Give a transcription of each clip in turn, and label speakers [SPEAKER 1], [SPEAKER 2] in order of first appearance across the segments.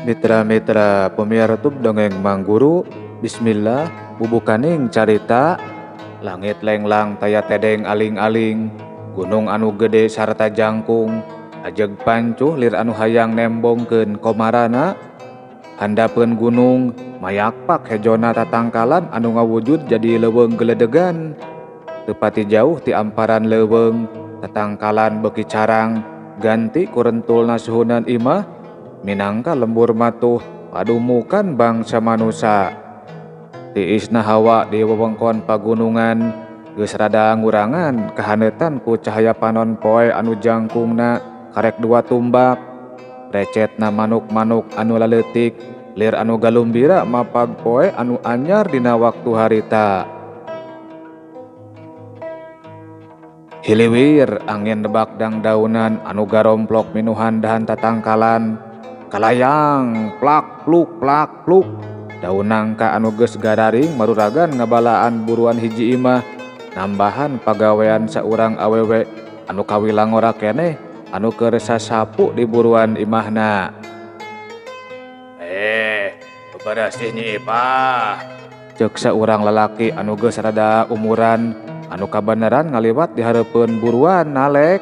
[SPEAKER 1] Mitra-mitra pemiar tub dongeng Mang Guru, Bismillah bubukaning carita langit lenglang taya tedeng aling-aling gunung anu gede sarta jangkung ajeg pancuh lir anu hayang nembongkeun komarana handapeun gunung mayakpak hejona tatangkalan anu ngawujud jadi leuweung geledegan teu pati jauh ti amparan leuweung tatangkalan beuki carang ganti ku rentulna suhunan imah minangka lembur matuh padumukan bangsa manusa. Tiisna hawa di wewengkon pagunungan geus rada ngurangan kahaneutan ku cahaya panon poe anu jangkungna karek dua tumbak. Recetna manuk-manuk anu laleutik lir anu galumbira mapag poe anu anyar dina waktu harita. Hiliwir angin nebak dangdaunan anu garomplok minuhan dahan tatangkalan. Kalayang plak pluk plak pluk daun nangka anu geus gararing maruragan ngabalaan buruan hiji imah nambahan pagawean saurang awewe anu kawilang ngora keneh anu keur sasapu di buruan imahna. Beberesih Nyi Ipah, ceuk saurang lalaki anu geus rada umuran anu kabeneran ngaliwat di hareupeun buruan nalek.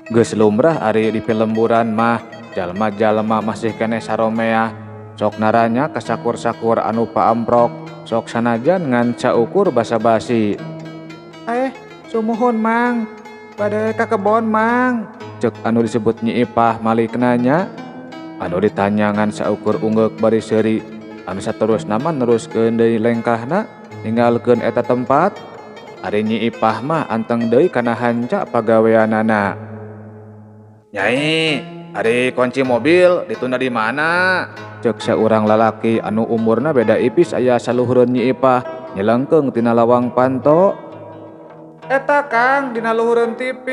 [SPEAKER 1] Geus lumrah ari di pilemburan mah jalma-jalma masih keneh saromeah sok naranya kasakur-sakur anu paamprok sok sanajan ngan saukur basa-basi. Sumuhun Mang, bade ka kebon Mang, ceuk anu disebut Nyi Ipah malik nanya. Anu ditanya ngan saukur unggeuk bari seuri anu saterusna mah neruskeun deui lengkahna ninggalkeun eta tempat. Ari Nyi Ipah mah anteng deui kana hanca pagaweanana. Nyai, ari kunci mobil ditunda di mana? Ceuk saurang lalaki anu umurna beda ipis aya saluhureun Nyi Ipah nyelengkeung tina lawang panto. Eta Kang dina luhureun TV.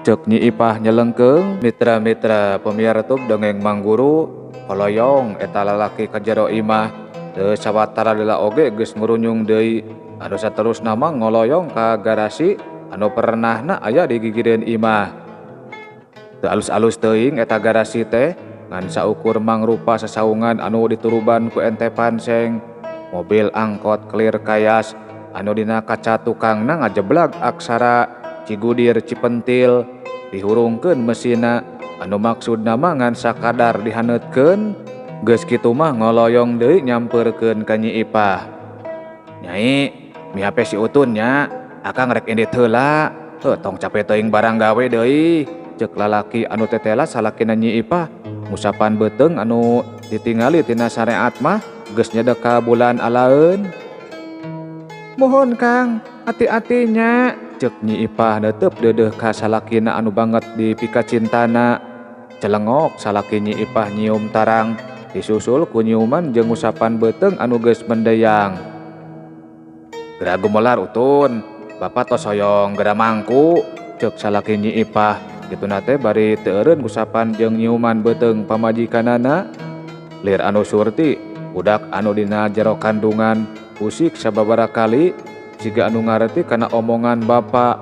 [SPEAKER 1] Ceuk Nyi Ipah nyelengkeung. Mitra-mitra pemiar tub dongeng Mang Guru koloyong eta lalaki ka jero imah teu sawatara lila oge geus ngurunyung deui anu saterusna mah ngoloyong ka garasi anu pernahna aya di gigireun imah. Teu alus-alus teuing eta garasi teh ngan saukur mangrupa sasaungan anu dituruban ku entepan seng mobil angkot clear kayas anu dina kaca tukangna ngajeblag aksara Cigudir Cipentil dihurungkeun mesinna anu maksudna mah ngan sakadar dihaneutkeun geus kitu mah ngoloyong deui nyampeurkeun ka Nyi Ipah. Nyai, mihape si Utun nya, akang rek indit heula, heuh tong cape teuing barang gawe deui. Ceuk lalaki anu tetela salakina Nyi Ipah ngusapan beuteung anu ditingali tina sareat mah geus nyedek ka bulan alaeun. Muhun Kang, ati-ati nya, ceuk Nyi Ipah neuteup deudeuh ka salakina anu banget dipikacintana. Celengok salaki Nyi Ipah nyium tarang disusul ku nyiuman jeung ngusapan beuteung anu geus mendeyang. Geura gumelar Utun, bapa tos hoyong geura mangku, ceuk salaki Nyi Ipah. Kituna teh bari teu eureun ngusapan jeung nyiuman beuteung pamajikanana. Lir anu surti, budak anu dina jero kandungan usik sababaraha kali siga anu ngareti kana omongan bapa.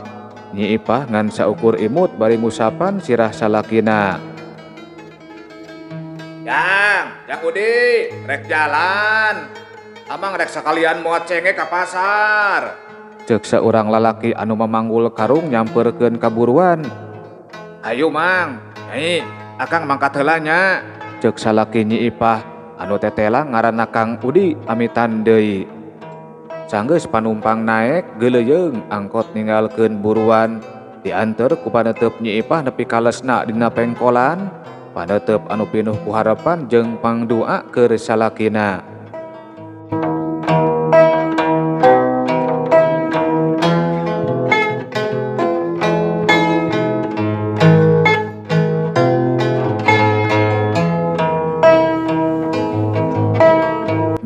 [SPEAKER 1] Nyi Ipah ngan saukur imut bari ngusapan sirah salakina. Jang, Jang Udi, rek jalan. Amang rek sakalian moat cenge ka pasar. Ceuk saurang lalaki anu mamanggul karung nyampeurkeun ka buruan. Hayu Mang, Nyai, akang mangkat heula nya. Ceuk salaki Nyi Ipah anu tetela ngaranna Kang Udi amitan deui. Sanggeus panumpang naek geuleuyeung angkot ninggalkeun buruan dianteur ku paneuteub Nyi Ipah nepi ka lesna dina pengkolan. Paneuteub anu pinuh ku harepan jeung pangdua keur salakina.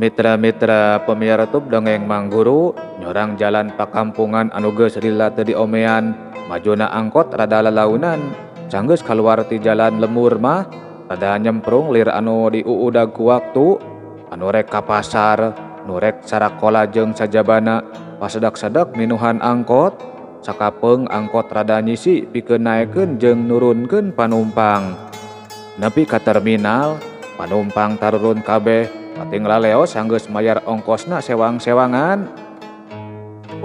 [SPEAKER 1] Mitra-mitra pemiar tub dongeng Mang Guru nyorang jalan pakampungan anu geus lila teu diomean majuna angkot rada lalaunan sanggeus kaluar ti jalan lemur mah rada nyemprung lir anu diuudag ku waktu anu rek ka pasar nu rek sarakola jeung sajabana pasedak-sedak minuhan angkot sakapeung angkot rada nyisi pikeun naekeun jeung nurunkeun panumpang nepi ka terminal. Panumpang tarurun kabeh, pating laleos sanggeus mayar ongkosna sewang-sewangan.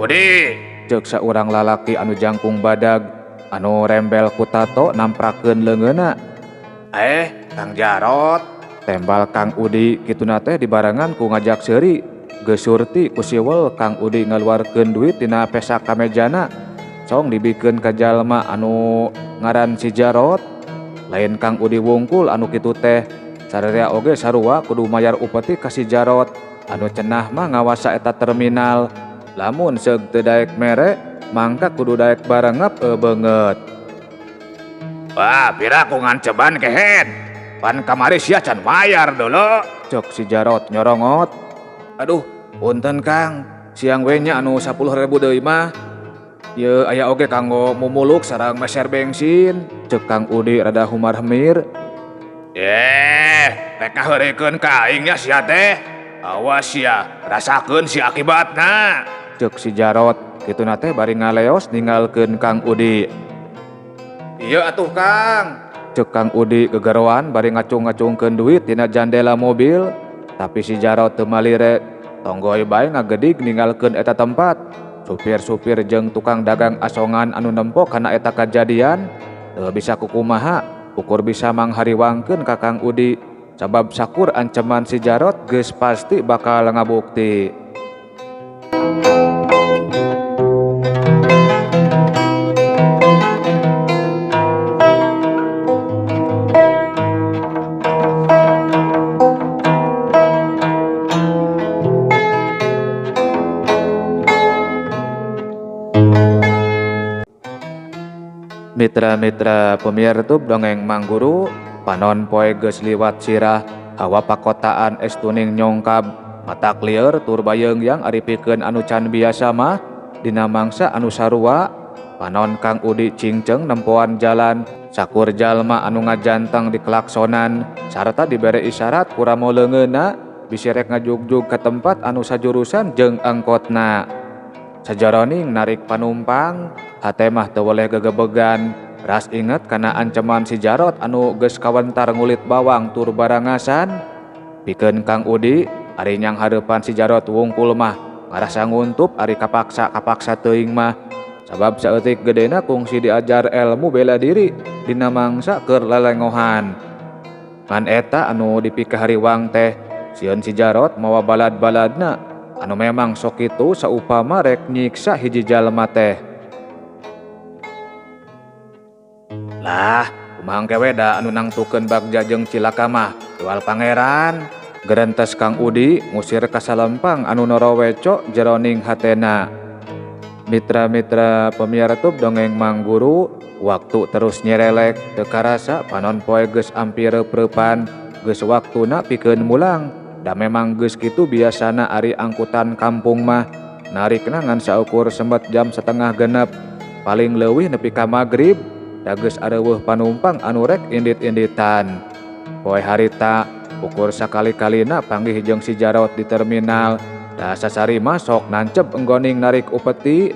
[SPEAKER 1] Udi, ceuk saurang lalaki anu jangkung badag, anu rembel ku tato namprakeun leungeunna. Kang Jarot, tembal Kang Udi kituna teh dibarengan ku ngajak seuri. Geus surti ku siwel Kang Udi ngaluarkeun duit tina pesak kamejana. Cong dibikeun ka jalma anu ngaran si Jarot. Lain Kang Udi wungkul anu kitu teh. Sararea oge sarua kudu mayar upeti ka si Jarot. Anu cenah mah ngawasa eta terminal. Lamun seug teu daek mere, mangka kudu daek barengep beungeut. Wah, pira ku nganceban kehed. Pan kamari sia can mayar dulu. Cek si Jarot nyorongot. Aduh, punten Kang, siang we nya anu 10.000 deui mah. Ye aya oge kanggo mumuluk sareng meser bensin. Cek Kang Udi rada humar-hemir. Rek ngaheurekeun ka aing nya sia teh. Awas sia, rasakeun si akibatna. Cek si Jarot, kituna teh bari ngaleos ninggalkeun Kang Udi. Ieu atuh Kang. Cek Kang Udi gegeroan bari ngacung-ngacungkeun duit tina jandela mobil. Tapi si Jarot teu malire, tonggoy bae ngagedig ninggalkeun eta tempat. Supir-supir jeung tukang dagang asongan anu nempo kana eta kajadian teu bisa kukumaha, ukur bisa manghariwangkeun ka Kang Udi. Sabab sakur ancaman si Jarot geus pasti bakal ngabukti. Mitra-mitra pemirsa dongeng Mangguru, panon poe geus liwat sirah, hawa pakotaan estuning nyongkab, mata lieur tur bayeung ari pikeun anu can biasa mah dina mangsa anu sarua. Panon Kang Udi cingceng nempoan jalan, sakur jalma anu ngajantang di klaksonan sarta dibere isyarat kuramo leungeunna bisi rek ngajugjug ka tempat anu sajurusan jeung angkotna. Sajaroning narik panumpang, hate mah teu weleh gegebegan, ras inget kana ancaman si Jarot anu geus kawentar ngulit bawang tur barangasan. Pikeun Kang Udi, ari nyang hareupan si Jarot wungkul mah ngarasa nguntup ari kapaksa-kapaksa teuing mah. Sabab saeutik gedena kungsi diajar elmu bela diri dina mangsa keur lelengohan. Ngan eta anu dipikahariwang teh, sieun si Jarot mawa balad-baladna anu memang sok kitu saupama rek nyiksa hiji jalma teh. Lah, kumaha engke we da anu nangtukeun bagja jeung cilaka mah, jual pangeran. Gerentes Kang Udi ngusir kasalempang anu noroweco jeroning hatena. Mitra-mitra pemiara tub dongeng Mangguru, waktu terus nyerelek teu karasa panon poe geus ampir reup-reupan, geus waktuna pikeun mulang. Da memang geus kitu biasana ari angkutan kampung mah narikna ngan saukur sembet jam 5:30, paling leuwih nepi ka magrib. Da geus areuweuh panumpang anu rek indit-inditan. Poe harita ukur sakali-kalina panggih jeung si Jarot di terminal. Da sasari mah sok nancep enggoning narik upeti.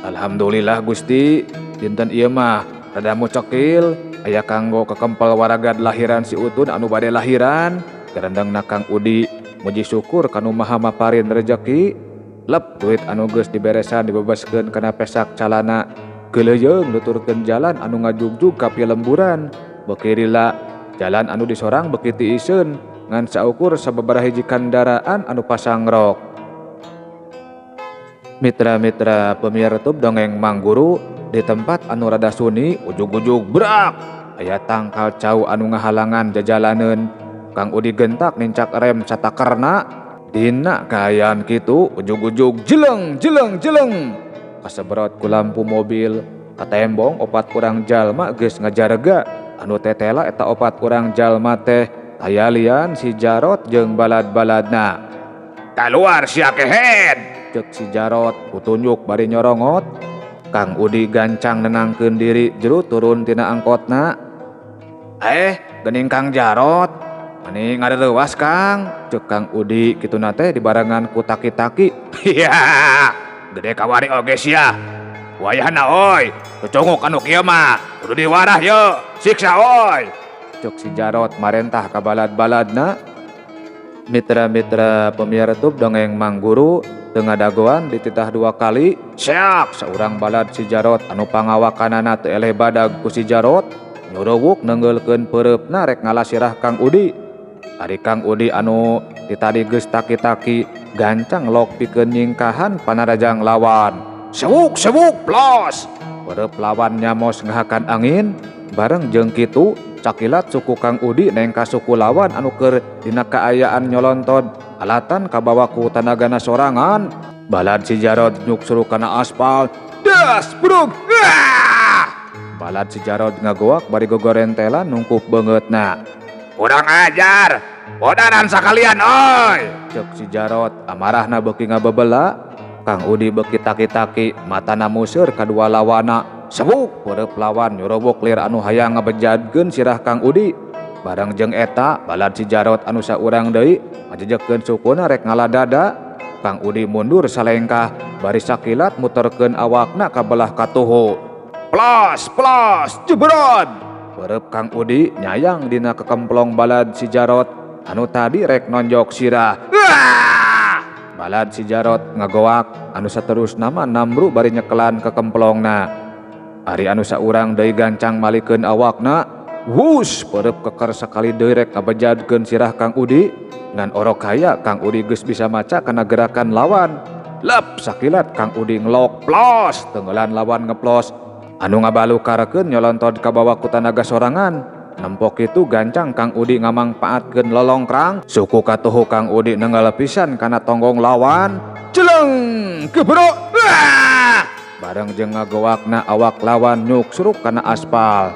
[SPEAKER 1] Alhamdulillah Gusti, dinten ieu mah rada mucekil, aya kanggo kekempel waragad lahiran si Utun anu bade lahiran. Gerendengna Kang Udi muji syukur kanu maha maparin rejeki. Lep duit anu geus diberesan dibebaskeun kana pesak calana. Geuleuyeung nuturkeun jalan anu ngajugjug ka pilemburan. Beuki lila jalan anu disorang beuki tiiseun ngan saukur sababaraha hiji kandaraan anu pasangrok. Mitra-mitra pemirsa dongeng Mangguru, di tempat anu rada suni ujug-ujug brak aya tangkal cau anu ngahalangan jajalaneun. Kang Udi gentak nincak rem satakerna. Dina kaayaan kitu ujug-ujug jeleng jeleng jeleng kaseberot ku lampu mobil. Katembong opat urang jalma geus ngajarega. Anu tetela eta opat urang jalma teh tayalian si Jarot jeung balad-baladna. Kaluar sia kehed, ceuk si Jarot kutunjuk bari nyorongot. Kang Udi gancang nenangkeun diri jero turun tina angkotna. Geuning Kang Jarot, mani ngareuwas Kang, ceuk Kang Udi kituna teh dibarengan ku taki-taki. Iya, gede kawari oge sia. Wayahna oi, cucunguk anu kieu mah kudu diwarah ye, siksa oi. Cek si Jarot marentah ka balad-baladna. Mitra-mitra pemiar tub dongeng Mangguru teu ngadagoan dititah dua kali. Siap saurang balad si Jarot anu pangawakanana teu eleh badag ku si Jarot nyuruwuk neunggeulkeun peureupna rek ngalasirah Kang Udi. Ari Kang Udi anu ti tadi geus taki-taki gancang lok pikeun nyingkahan panarajang lawan. Sewuk sewuk plos. Peureub lawan nyamos ngahakan angin bareng jeung kitu cakilat suku Kang Udi neng ka suku lawan anu keur dina kaayaan nyolontod alatan kabawa ku tanagana sorangan. Balad si Jarot nyuksru kana aspal. Das brug. Balad si Jarot ngagoak bari gogorentelan nungkup beungeutna.
[SPEAKER 2] Kurang ajar, bodaran sakalian oi.
[SPEAKER 1] Cek si Jarot amarahna beuki ngabebela. Kang Udi beuki taki-taki matana museur kadua lawana. Sewuk peureub lawan nyurubuk lir anu hayang ngabejadkeun sirah Kang Udi. Bareng jeung eta balad si Jarot anu saurang deui ngajejekeun sukuna rek ngaladada. Kang Udi mundur salengkah bari sakilat muterkeun awakna ka belah katuhu. Plos plos jebrod. Peureub Kang Udi nyayang dina kekemplong balad si Jarot anu tadi rek nonjok sirah. Balad si Jarot ngagoak anu saterusna mah nambru bari nyekelan kekemplongna. Ari anu saurang deui gancang malikeun awakna. Wus peureub keker sakali deui rek ngabejadkeun sirah Kang Udi. Ngan orok haya Kang Udi geus bisa maca kana gerakan lawan. Lep sakilat Kang Udi ngelok plos tenggelan lawan ngeplos. Anu ngabalukarkeun nyolontod kabawa ku tanaga sorangan. Nempok itu gancang Kang Udi ngamangpaatkeun lolongkrang. Suku katuhu Kang Udi nenggal pisan kana tonggong lawan. Celeng gebrok. Bareng jeung ngagoakna awak lawan nyuksruk kana aspal.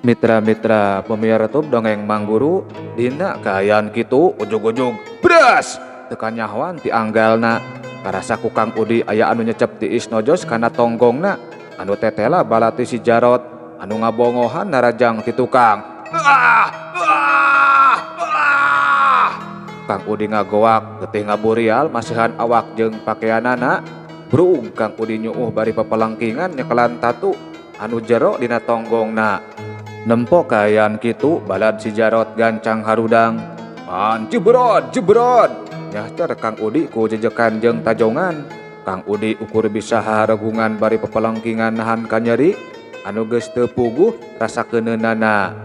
[SPEAKER 1] Mitra-mitra pemiar tub dongeng Mangguru dina kaayaan kitu ujug-ujug bras teu kanyahoan ti anggalna. Karasa ku Kang Udi aya anu nyecep tiis nojos kana tonggongna. Anu tetela balati si Jarot anu ngabongohan narajang ti tukang. Kang Udi ngagoak getih ngaburial masihan awak jeung pakeanana. Brug Kang Udi nyuuh bari papalangkingan nyekelan tatu anu jero dina tonggongna. Nempo kaayaan kitu balad si Jarot gancang harudang. An jebrod jebrod nyahcer Kang Udi ku jejekan jeung tajongan. Kang Udi ukur bisa haregungan bari pepelengkingan nahan kanyeri anu geus teu puguh rasa keuneunana.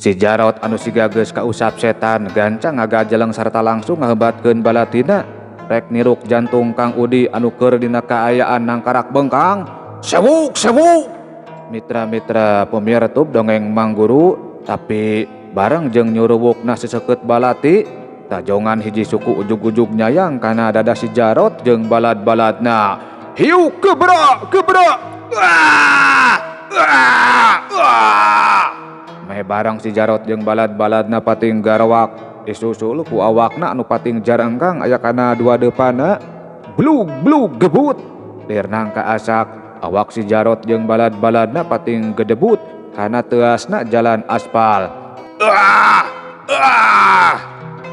[SPEAKER 1] Si Jarot anu siga geus kausap setan gancang ngagajeleng sarta langsung ngahebatkeun balatina rek niruk jantung Kang Udi anu keur dina kaayaan nangkarak bengkang. Sewuk sewuk. Mitra-mitra pemiar tub dongeng Mangguru tapi bareng jeung nyuruwukna seseukeut balati tajongan hiji suku ujug-ujug nyayang kana dada si Jarot jeung balad-baladna. Hiu gebrok gebrok. Meh barang si Jarot jeung balad-baladna pating garawak disusul ku awakna anu pating jarengkang aya kana dua depanna. Blug blug gebut lir nangka asak. Awak si Jarot jeung balad-baladna pating gedebut kana teuasna jalan aspal.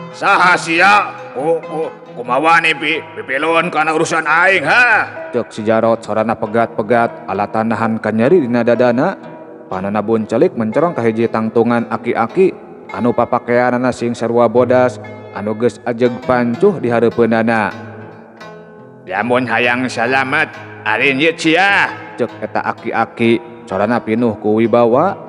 [SPEAKER 2] Saha sia? Kumaha nih pipiluan kana urusan aing ha?
[SPEAKER 1] Cek si Jarot sorana pegat-pegat alatan nahan kanyeri dina dadana. Panona buncelik mencorong ka hiji tangtungan aki-aki anu papakeanana sing sarua bodas anu geus ajeg pancuh di hareupeunana.
[SPEAKER 2] Lamun hayang salamet arinyit sia.
[SPEAKER 1] Cek eta aki-aki sorana pinuh ku wibawa.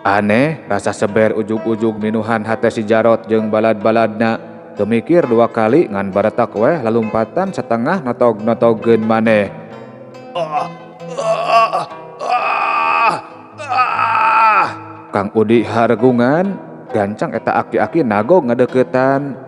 [SPEAKER 1] Aneh rasa seber ujug-ujug minuhan hate si Jarot jeung balad-baladna. Teu mikir dua kali ngan baretak weh lalumpatan setengah notog-notogeun maneh. Kang Udi hargungan gancang eta aki-aki nagog ngadeukeutan.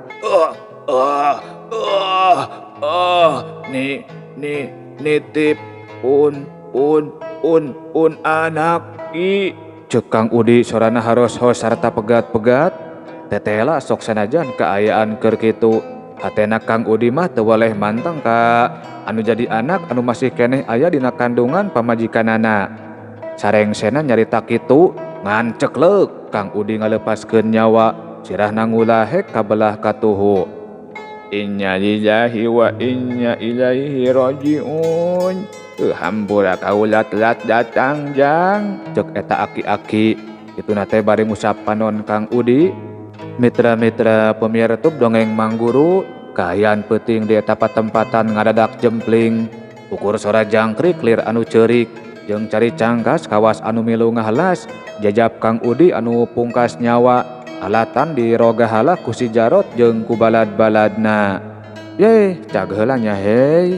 [SPEAKER 2] Ni ni nitip un un un un anak i.
[SPEAKER 1] Cek Kang Udi sorana haros-hos sarta pegat-pegat. Tetela sok sanajan kaayaan keur kitu. Hatena Kang Udi mah teu waleh manteng ka anu jadi anak anu masih keneh aya dina kandungan pamajikanana. Sarengsena nyarita kitu ngan cekleuk Kang Udi ngalepaskeun nyawa sirahna ngulahek ka belah katuhu.
[SPEAKER 2] Inna lillahi wa inna ilaihi rajiun. Hampura kaula telat datang jang.
[SPEAKER 1] Cek eta aki-aki. Kituna teh bari ngusap panon Kang Udi. Mitra-mitra pemiar tub dongeng Mangguru kaayaan peuting di eta patempatan ngadadak jempling. Ukur sora jangkrik lir anu ceurik jeung cari cangkas kawas anu milu ngahelas jajap Kang Udi anu pungkas nyawa alatan dirogahala ku si Jarot jeung ku balad-baladna. Yeh, cag heula nya hei.